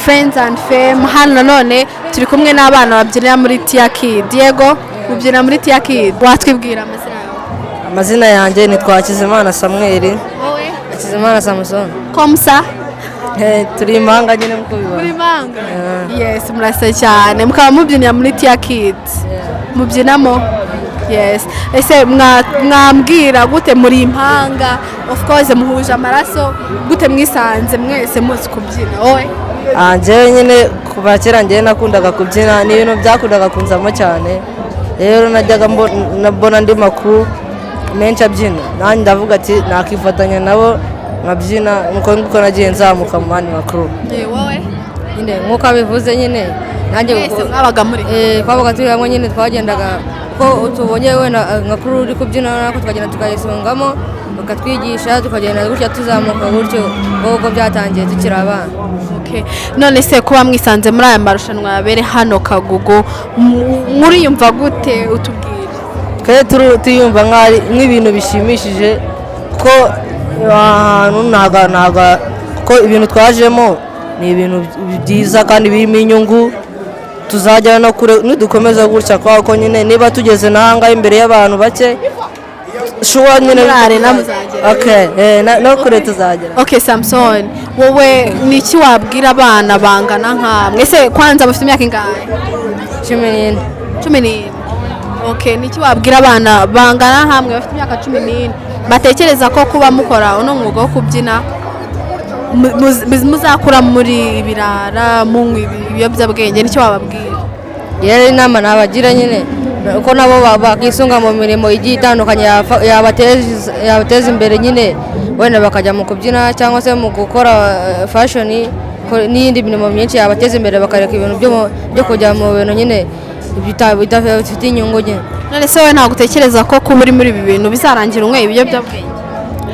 Friends and Fame. Hano nanone turi kumwe n'abana babyinira muri Tia Kid. Diego, ubyina muri Tia Kid, watwibwira amazina yawe? Amazina yanjye ni Twakizimana Samweli. Wowe? Hakizimana Samusoni. Komsa? Turi impanga nyine, nk'uko ubibona. Muri manga. Yes, murasa cyane, mukaba mubyinira muri Tia Kid, mubyinamo. Yes, ese mwambwira gute muri impanga, of course muhuje amaraso, gute mwisanze mwese muzi kubyina? Wowe? Njyewe nyine kuva kera njyewe nakundaga kubyina, ni ibintu byakundaga kunzamo cyane. Rero najyaga mbona andi makuru menshi abyina, nanjye ndavuga ati nakifatanya nabo nkabyina. Nuko nguko nagiye nzamuka mu bandi makuru. Wowe? Nyine nk'uko abivuze nyine nanjye. Mwese mwabaga muri Twabaga turi hamwe nyine, twagendaga uko tubonye wenda nka kuri uri kubyina, natwe tukagenda tukayisungamo, bakatwigisha, tukagenda gutya tuzamuka gutyo, ubwo byatangiye tukiri abana. Okay. None se kuba mwisanze muri aya marushanwa yabere hano Kagugu, muriyumva gute? Utubwire. Twe tuyumva nk'ibintu bishimishije, ko ahantu ntago ko ibintu twajemo ni ibintu byiza kandi birimo inyungu, tuzagera no kure nidukomeza gutya, kubera ko nyine niba tugeze n'ahangaha imbere y'abantu bake, sure nyine Muri arena muzagera. Okay, no kure tuzagera. Okay, Samson, wowe ni iki wabwira abana bangana nkamwe? Ese kwanza bafite imyaka ingahe? 14. 14. Okay, ni iki wabwira abana bangana nkamwe bafite imyaka 14, batekereza ko kuba mukora uno mwuga wo kubyina muzakura muri ibirara, munywa ibiyobyabwenge? Nicyo wababwira? Rero inama nabagira nyine uko nabo bakisunga mu mirimo igiye itandukanye yabateza imbere nyine, wenda bakajya mu kubyina cyangwa se mu gukora fashion n'iyindi mirimo myinshi yabateza imbere, bakareka ibintu byo kujya mu bintu nyine bidafite inyungu nyine. None se wowe ntabwo utekereza ko kuba uri muri ibi bintu bizarangira unyweye ibiyobyabwenge?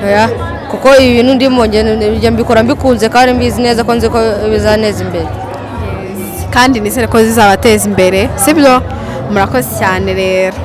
Oya, kuko ibi bintu ndimo njye mbikora mbikunze kandi mbizi neza ko nzi ko bizaneza imbere. Kandi nizere ko zizabateza imbere, sibyo? Murakoze cyane rero.